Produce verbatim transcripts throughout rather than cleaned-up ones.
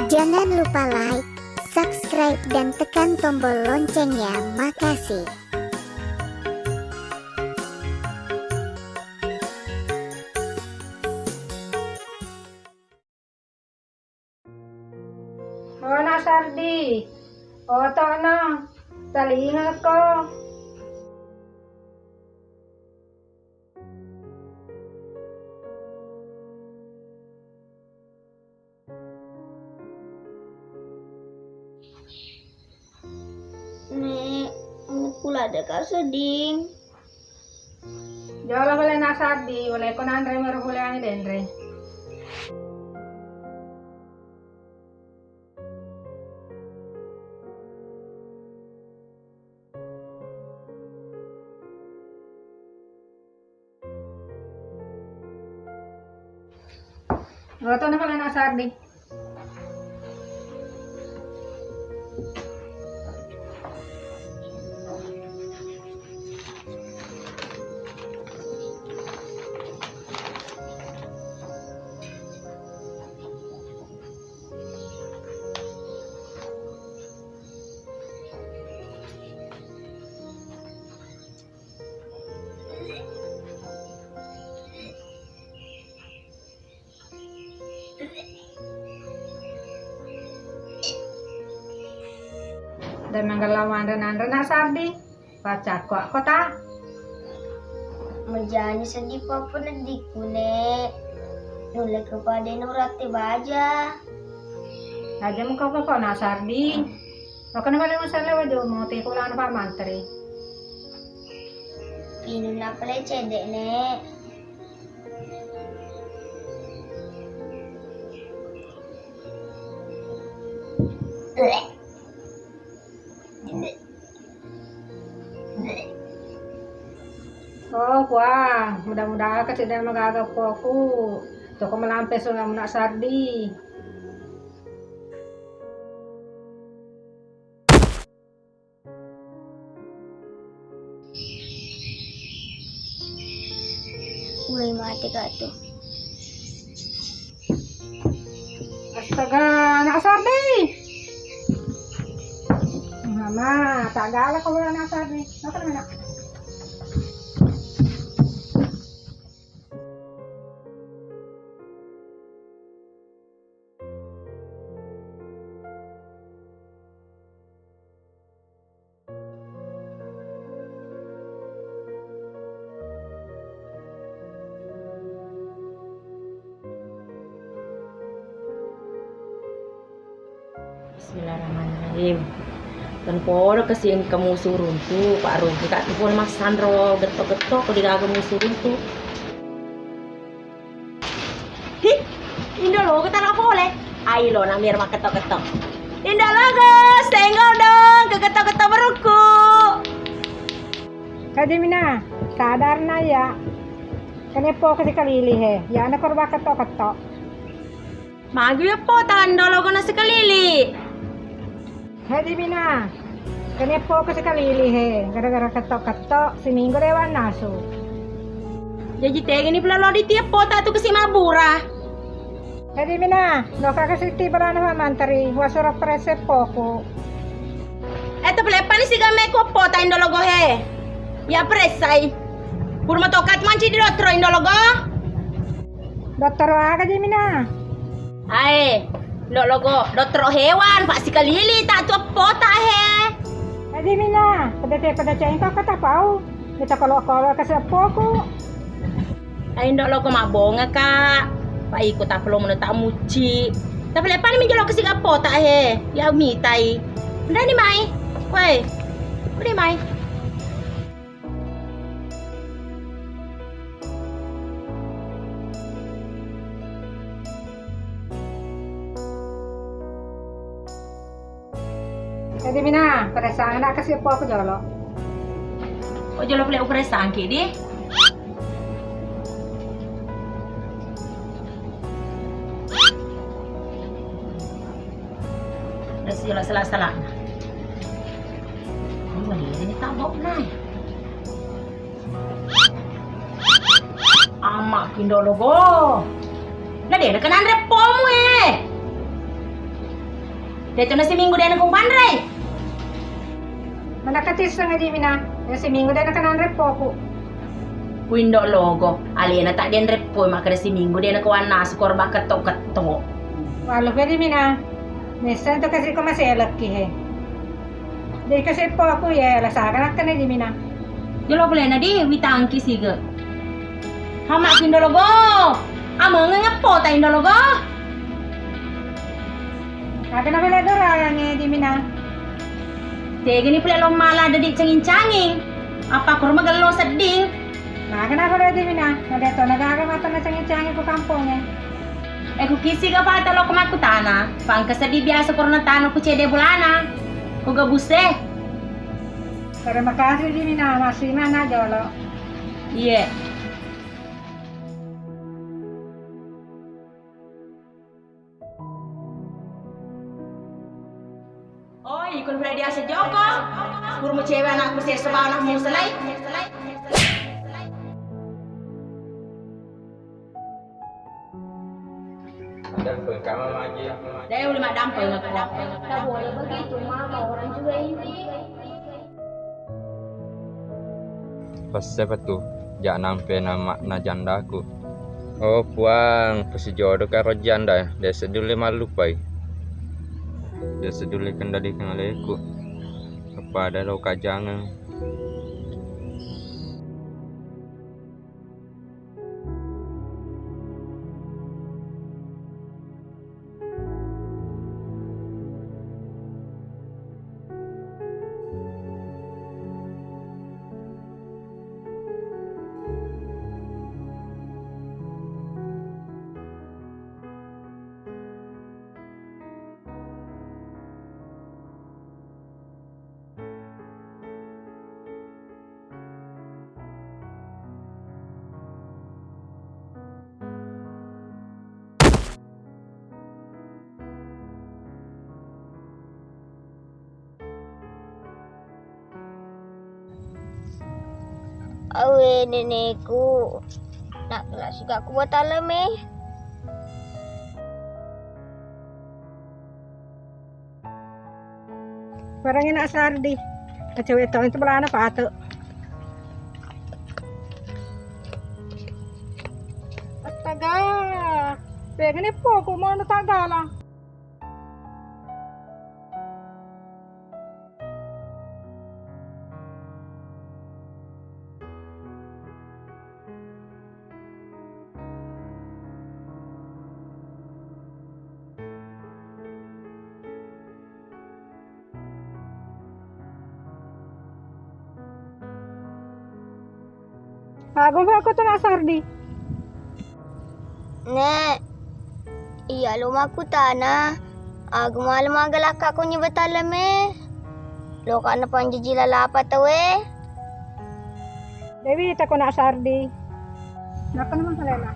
Jangan lupa like, subscribe, dan tekan tombol loncengnya. Makasih. Oh, Nak Sardi, oto'no, talingako. Nek, mukku ladde ka seding. Jolo pale Nak Sardi, uleko nanre mero pole ange denre. Oto'no pale Nak Sardi. Dan manggala manre-nanre Nak Sardi, pacakko akko ta? Mejani seddi papa neddikku, Nek. Nulle kepada nurate baja. Aja muka koko Nak Sardi. Makana bale masala wajo mau teko lana Pak Mantri. Pinunna pale cedek, Nek. Oh, wah, mudah-mudahan kecil dan magaga poku. Toko melampe sungai Nak Sardi. Woi, mate ka tu. Astaga, Nak Sardi. Mama, tak galak kamu Nak Sardi. Makan mana? Bismillahirrahmanirrahim. Kan podo kasi engka musu runtu, Pak Rugi, Kak, tu pole massanro getto-getto ko digaga musu runtu. Hi, Indo Logo tala pole. Ai lo na mir makketo-keto. Indo Logo, senggol dong, keketo-keto berukku. Haji Mina, sadar na ya. Kene po ke sikalili he. Ya na korba keto-keto. Magi ya po ta Indo Logo na sikalili. Hedi Mina, kene po ke sikalili he, gara-gara ketok-ketok, siminggu lewat nasu. Jaji tega ni pula lo di tiap pota tu ke si mabura. Hedi Mina, lo kaka siti berana Pak Mantri, wasura prese poku. Eh, tapi lepa ni si game ko pota Indo Logo he. Ya presai. Pur matokat manci di dotro Indo Logo. Dottoro aga je Mina? Ae, Indo Logo, dottoro hewan, Pak sikalili, tak tu pota he. Aji Mina, pada te pada cengkok kata pau. Kita kalau kalau ke sepoku. Ae, Indo Logo mabonga, Kak. Pak iko tak perlu menurut tak muci. Tapi lepan mi jolo ke siga pota he. Ya mitai. Udah ni mai. Woi. Udah mai. Jadi Mina, perasaan nak kasih apa aku jolo? Oh, jolo pele perasaan ki di. Udah sih, salah-salah. Ini mending ini tak bau, nah. Amak Indo Logo. Nah, dia kena repomu, eh. De'to na siminggu de' na kupanrei. Manakatisseng aji mina, na siminggu de' na kananre poku. Ku Indo' Logo, alena ta' denre poi, makkeda siminggu de' na kuwannasu korba ketto-ketto. Walu pedi mina, messeng to kasi ko maselekki he. De' kasi poku ye, la saga nakkena aji mina. Jolo pulena di witangki sige. Hama' ku Indo' Logo. Amengeng eppo ta Indo' Logo. Aga na pale dorange di mina. Tegani pale lo mala dadi canging-canging. Apa kurma gello sedding. Aga na pale di mina. Na de'to na gaga mata na canging-canging ku kamponge. E ku kisi ga pata lo ko makkutana. Pangka seddi biasa korona tano ku cede bolana. Ku gabuse. Terima kasih di mina, masih mana jolo. Iye. Oi, ikon Freddy ase joko. Purmu cewek anakku seso bau anakmu selai. Maddampeng kama maji. Dai, uli maddampeng aku. Tak boleh begitu, Mama. Orang juga ini. Passepatu, ja' nampe na makna jandaku. Oh Puang, pasijodo karo janda, de' sedulle mallupai. De' sedulle kendalikan aleku. Kepada lo kajangeng. Awe neneku, nak, nak suka ku batalem e. Barang enak Sardi. Cewek tong itu belana patu. Astaga, pengen poku mau tak galang. Agung fa ko tona Sardi. Nek, iya lo makkutana, aga mala magalakka ko nyebetalem e? Loka na panjaji lalapa tauwe. Dewi, tako nak Sardi. Napa nama kalela?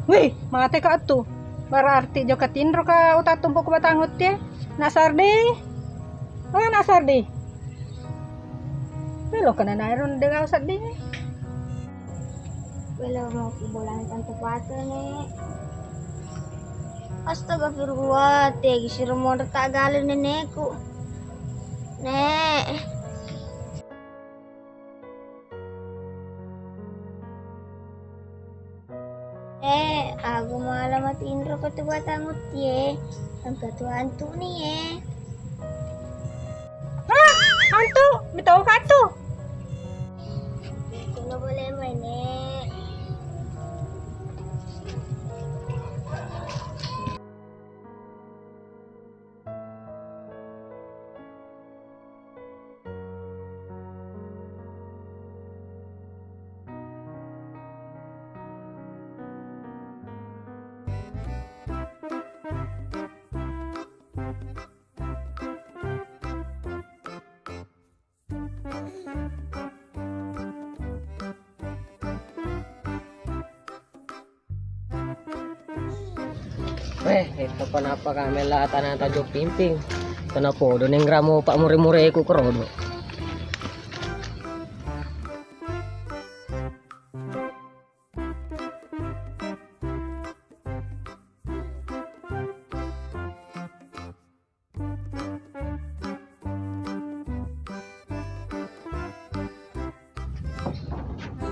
Wih, mate ka tu. Berarti jokka tinro ka utattumpu ku batang utti e. Nak Sardi. Oh, nak Sardi. Melo kena nairun dengan sedih. Welo mau ku bolang tante pate, Nek. Astagfirullah, tegi siro monro tak gale nenekku. Nek. Eh, aga mala matinro ko tu batang utti e. Engka tu antu ni e. Ah, antu, mitau ka tu. Kono boleh main e. Weh, itu kenapa kamela tanah tajo pimping? Kenapa podo neng ramo pak mure-mureku kerodo?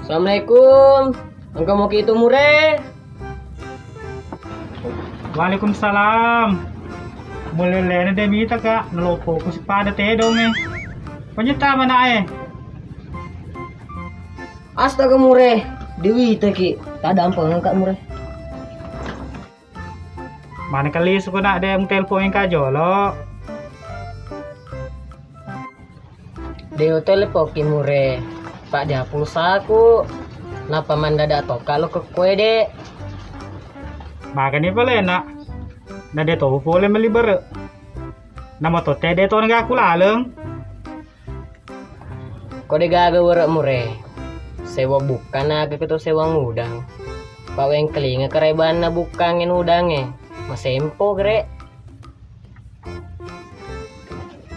Assalamualaikum. Engka moki itu mure? Waalaikumsalam. Mulai lena de mita kak, nelopo ku sepada tedong eh. Penyeta mana eh? Astaga mure, diwita ki. Tadampeng kak mure. Mana kali suku nak de telpon ka jolo. De utelpoki mure, pak dia pulsaku. Napa mandada toka lo ke kue de? Makani pale nak. Na de to pole meli bere. Nama to te de to nega aku laleng. Ko de gaga were mure. Sewa bukan aga keto sewa ngudang. Pak wengkelinga kerebanna bukangen udange. Masempo gere.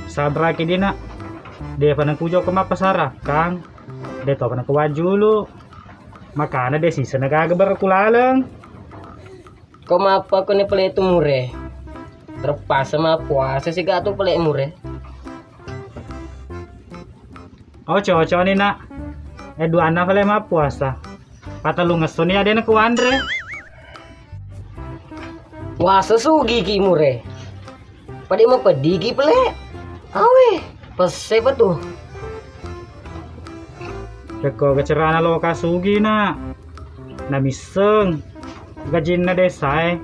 Sabraki dina, depa nakujo ke mappasarakang, de topa nakawajulu. Makana de sisa nagaga bereku laleng. Ko mappa ko ni pele tu mure. Terpaksa mappuasa si gatu pele mure. Oh cocok ni nak. Eh duanna pale mappuasa. Patellu ngesso ni adena kuanre. Wasa sugi ki mure. Pada mapeddi ki pele. Awe, pesse pa tu. Rekko kecerana loka sugi nak. Na misseng gajinna desae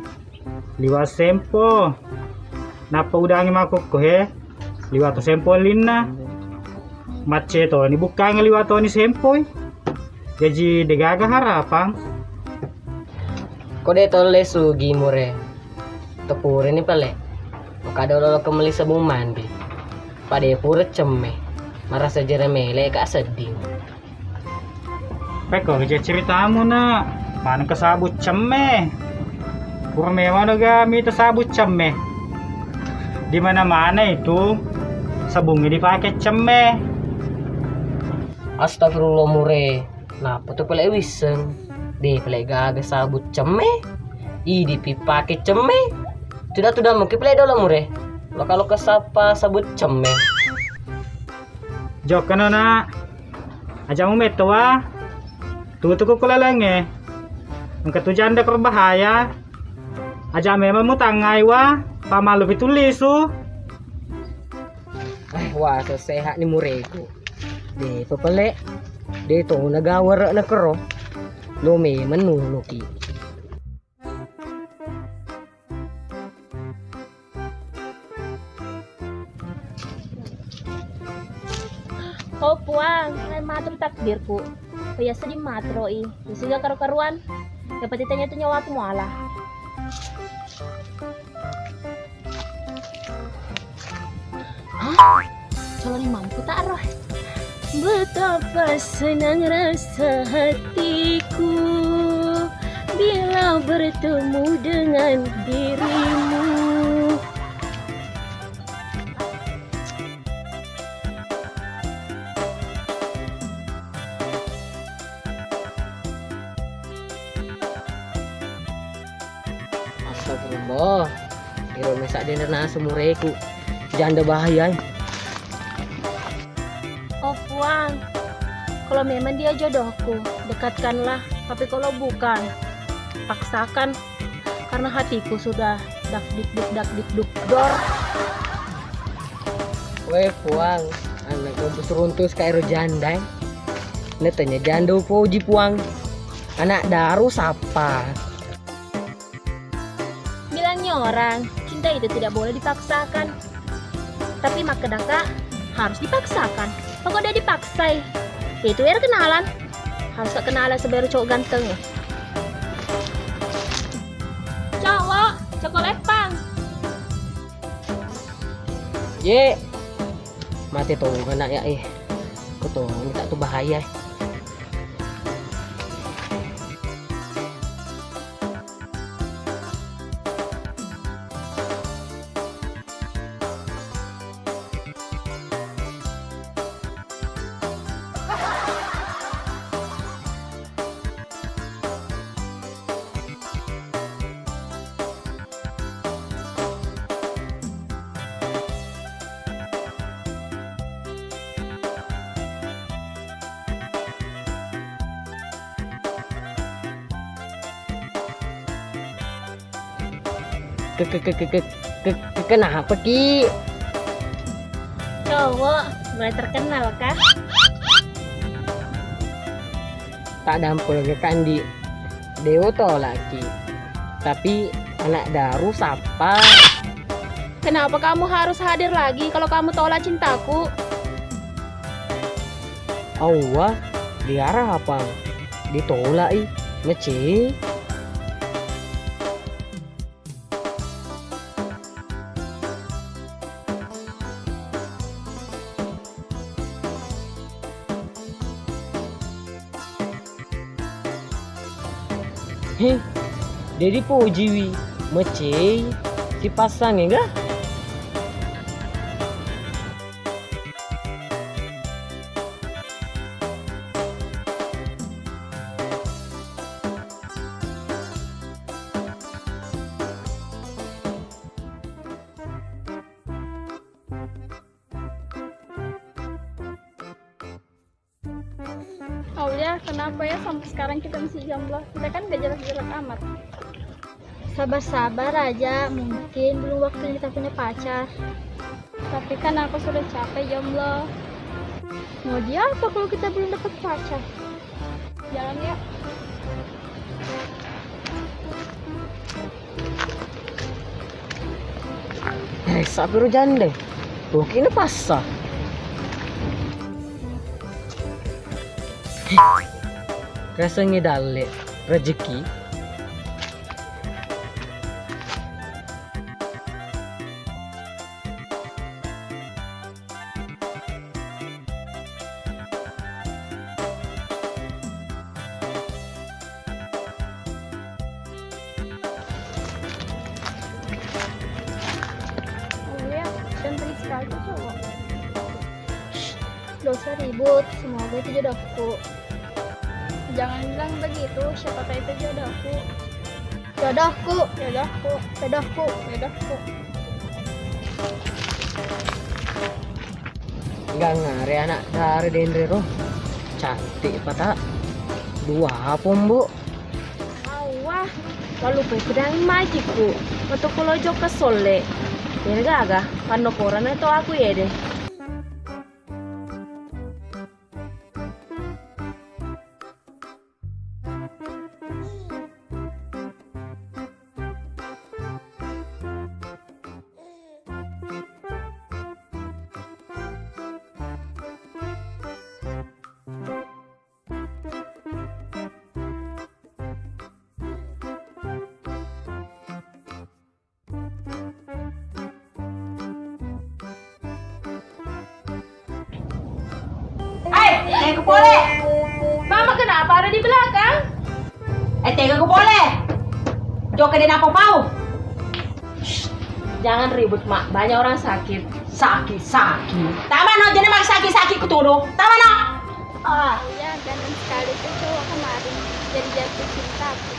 liwa sempo. Nappa udangi makkokko he liwa to sempo linna. Macce toni bukkange liwa toni sempoi. Jaji degaga harapang. Ko de tolle sugi mure. Tepureni pale. Okada olo ke meli sabung mandi. Pade pura cemme. Marasa jere mele ka sedding. Pekko aja ceritamu nak. Mana ke sabut cemme? Pura memang ga mita sabut cemme. Di mana-mana itu sabungnya dipakai cemme. Astagfirullah mure. Napa tu pele wisseng? De pele gaga sabut cemme. Idi pi pake cemme. Tuda-tuda mungkin pele dolo mure. Lo kalau kesapa sabut cemme. Jokkano nak. Aja mu metto wa. Tutuku kulalengnge. Engka tu janda berbahaya. Aja memang mu tangai wa. Pamalu pitu lisu. Eh, wasa sehat ni mureku. De pepele. De to nagawara nakero. Lo memang nunuki. Oh Puang, hai maturu takdirku. Payasseddi maturoi. Isiga karu-karuan. Dapat ditanya tu nyawaku muala. Hah? Calon imamku tak roh. Betapa senang rasa hatiku bila bertemu dengan dirimu. Astagfirullah. Iro mesa dena nasu mureku. Janda bahaya. Oh Puang, kalau memang dia jodohku, dekatkanlah. Tapi kalau bukan, paksakan. Karena hatiku sudah dak dik dik dak dik duk dor. Weh Puang, anak runtus-runtus kayak ero janda. Netanya janda upoji Puang. Anak daru sapa? Bilangnya orang, cinta itu tidak boleh dipaksakan. Tapi makkedaka harus dipaksakan. Pokok dia dipaksai. Itu era kenalan. Harus kenalan sebaru cowok ganteng ya. Cowok, cowok lepang. Ye. Mate to anak ya eh. Ko to tak tu bahaya. Ke-, ke-, ke-, ke-, ke-, ke-, kenapa ki? Cowok, mulai terkenal kah? Tak dampul ke kandi. Dewo tolak ki. Tapi anak daru sapa? Kenapa kamu harus hadir lagi kalau kamu tolak cintaku? Awa, diarah apa? Ditolak i. Mece. He, dedi pojiwi, mecei, sipassange ga? Aulia, kenapa ya sampai sekarang kita masih jomblo? Kita kan gak jelek-jelek amat. Sabar-sabar aja, mungkin belum waktunya kita punya pacar. Tapi kan aku sudah capek jomblo. Mau diapa kalau kita belum dapat pacar? Jalan yuk. Eh, sapiro jande? Bokine passa. Rasengnge dalle, rejeki. Oh iya, ganteng sekali tuh cowok. Shh, gak usah ribut, semoga itu jodohku. Jangan bilang begitu, siapa tahu itu jodohku. Jodohku. Jodohku. Jodohku. Jodohku. Gangare anak dare denre ro. Cantik pata. Dua pombo. Awah, walupai pedang majikku. Metu ko lojo ke solle. Ere gaga, panno korana to aku yede. Eh, tega pole. Mama, kenapa ada di belakang? Eh, tega pole. Jokka de' nappa pau. Shh, jangan ribut, Mak. Banyak orang sakit. Sakit, sakit. Tamano, jadi mak sakit-sakit kutudu. Tamano. Ah. Iya, ganteng sekali tuh cowok kemarin. Jadi jatuh cinta aku.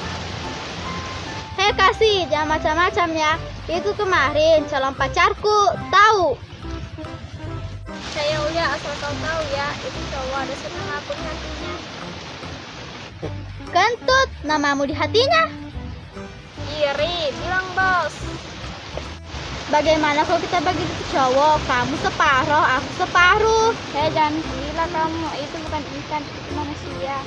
Hei Kasih, jangan macam-macam ya. Itu kemarin calon pacarku, tahu? Saya Uya, asal kau tahu ya, itu cowok ada senang aku di hatinya. Kentut, namamu di hatinya? Iri, bilang bos. Bagaimana kalau kita bagi itu cowok, kamu separuh, aku separuh? Eh, jangan gila kamu, itu bukan ikan, itu manusia.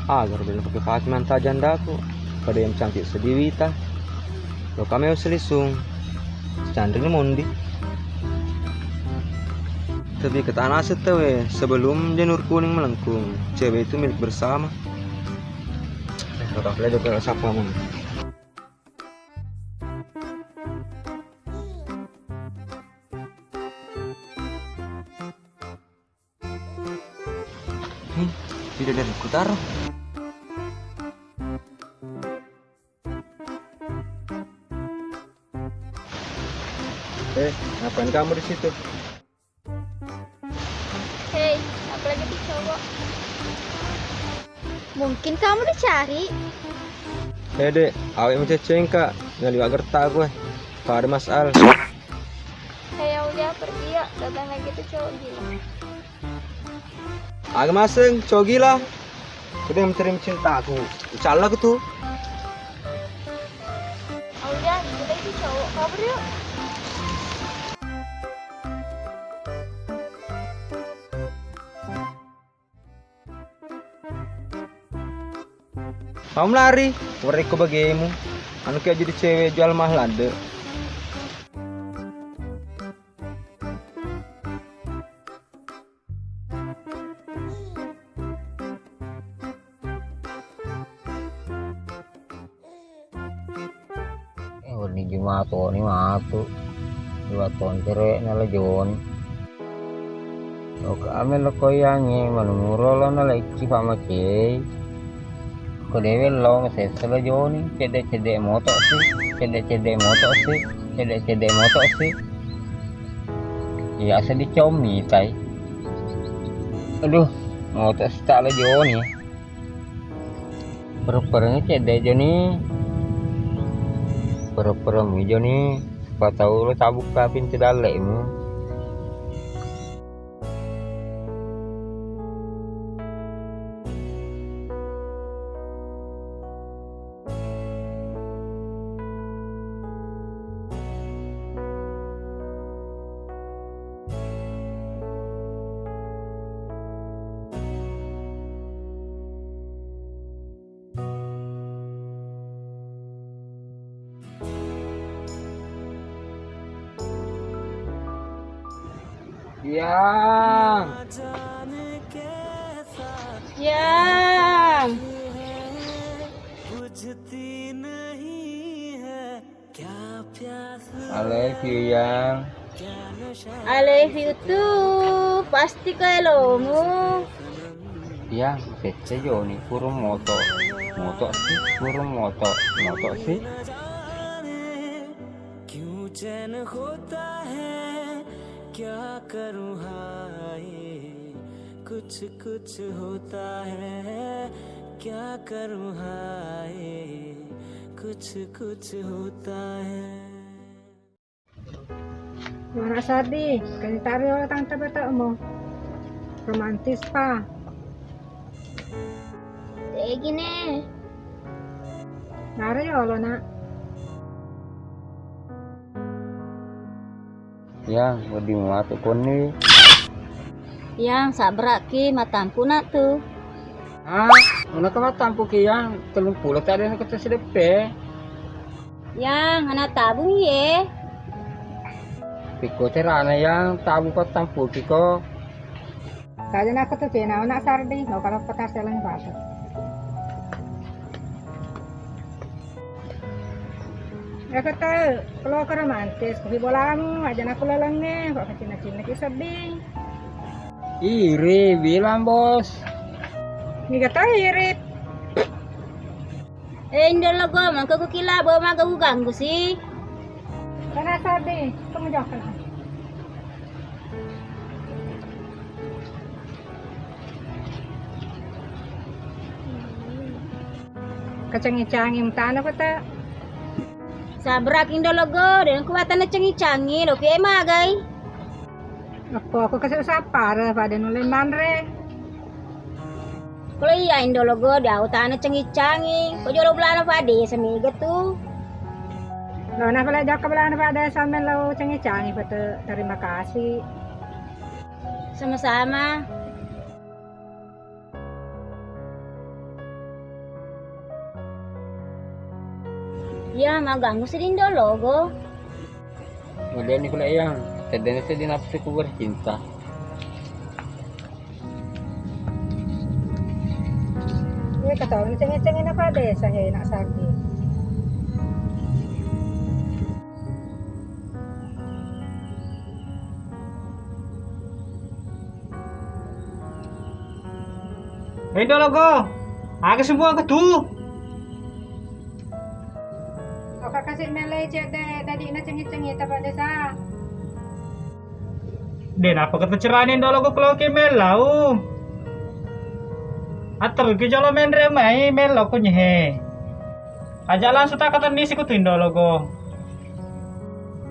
Agar bela pake-pake manta jandaku, pada yang cantik sedih wita. Lo kameo selisung, canring mondi. Tapi ke tanah setawe sebelum janur kuning melengkung, cewek itu milik bersama. Eh, lo kapela joko siapa mau? Hmm, tidak ada kutaro. Eh, ngapain kamu di situ? Hei, apalagi tuh cowok? Mungkin kamu dicari. Hei, Dek, awet mececeng, Kak. Nggak liwat gertak gue. Pada Mas Al. Hei, Aulia, pergi Kadang lagi tuh cowok gila. Aga maseng, cowok gila. Ku de' mencari cintaku. Ucalla ku tu. Oh iya, kita itu cowok. Kabur yuk. Kamu lari, warekko bagemu. Anu kayak jadi cewek jual mahal ladde. Eh, wedding Jumat toni matu. Dua ton cere'na la Joni. Oka ame lo koyangnge manumuro lo na lecci Pak Macei. Ko dewe lo sessa la Joni, cedde-cedde moto si, cedde-cedde moto si, cedde-cedde moto si. Iya seddi commi tai. Aduh, moto si tak la Joni. Pereng-pereng cedde Joni. Pereng-pereng mi Joni. Patau lo tabukka pintu dallemu. Yang. Yang. I love you, Yang. I love you too. Pasti ko elomu. Yang, sessa Joni, purung moto. Moto si, purung moto. Moto si. Mana Sardi, kan taro tang taba tak mo. Romantis pa. Tegi ne. Nara yolo, Nak. Yang, wedding matu konni. Yang, sabraki matampu nak tu. Ah, mana ke matampu ki yang telung pulo tadi nak kita sedepe. Yang, anak tabung ye. Piko cerana yang tabung patampu ki ko. Kaja nako tu cena, nak Sardi, lo kalau kota seleng batu. Aku tahu, kalau ke romantis, kopi bolamu, aja nako lalangnge, kok kecina-cina ki sedih. Iri, bilang bos. Ni kata iri. Eh, Indo Logo, mangko ku kila, bo maga uganggu si. Kana Sardi, kamu jawab kana. Kacangi-cangi mutana kota. Sabrak Indo Logo, dan ku watana cangi-cangi, lo ke magai. Apa aku kasih sapar pada nulen manre. Kalau iya Indo Logo, dia utana cengi-cengi. Kok jolo belana pade semega tu. Lo na pala jaka belana pade sambil lo cengi-cengi pete. Terima kasih. Sama-sama. Iya, maganggu si Indo Logo. Modeni kula iya, sedene seddi nafsuku bercinta. Iya, ketahuan cengeng-cengeng apa desa, he, nak Sardi. Indo Logo, aga semua ke tu? Oka kasi melai cedde dadina cengi-cengi tapa desa. De napa kata cerani Indo Logo kalau ke melau. Atur ke jolo menre mai melo kunyehe. Aja langsung tak kata nisi ku tu Indo Logo.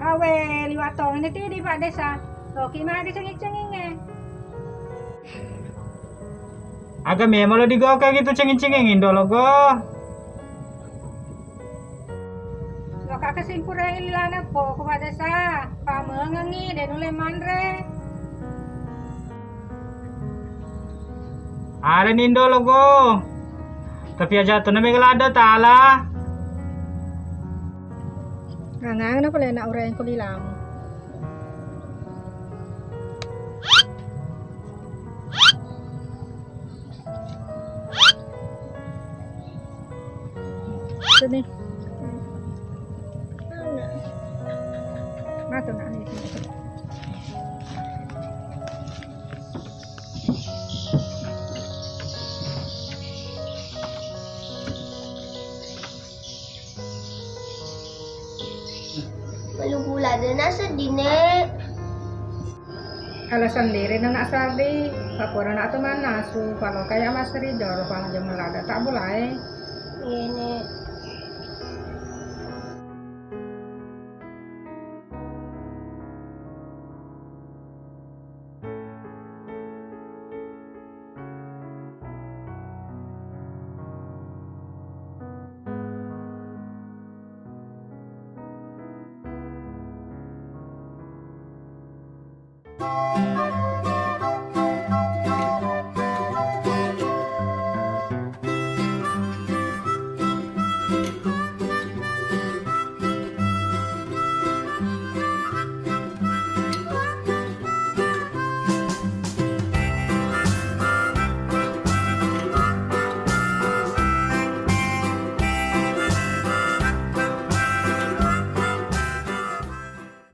Awe liwat tong ini ti di Pak Desa. Loki magi cengeng-cengengnge. Aga memang lo digaukangi tu cengeng-cengeng indo logo. Loka kesimpurengi lilana po ku madesa. Pamengengi de nulle manre. Ada nindo logo. Tapi aja tu nami kelada tala. Ngangang na pale nak ureng ku lilamu. Sini. Matu nak ni. Maluku ladena seddi, Nek. Ala sendiri na nak sadi, papura nak tu mannasu, kalau kayak Mas Ridho, kalau jam lada tak boleh. Iya, Nek.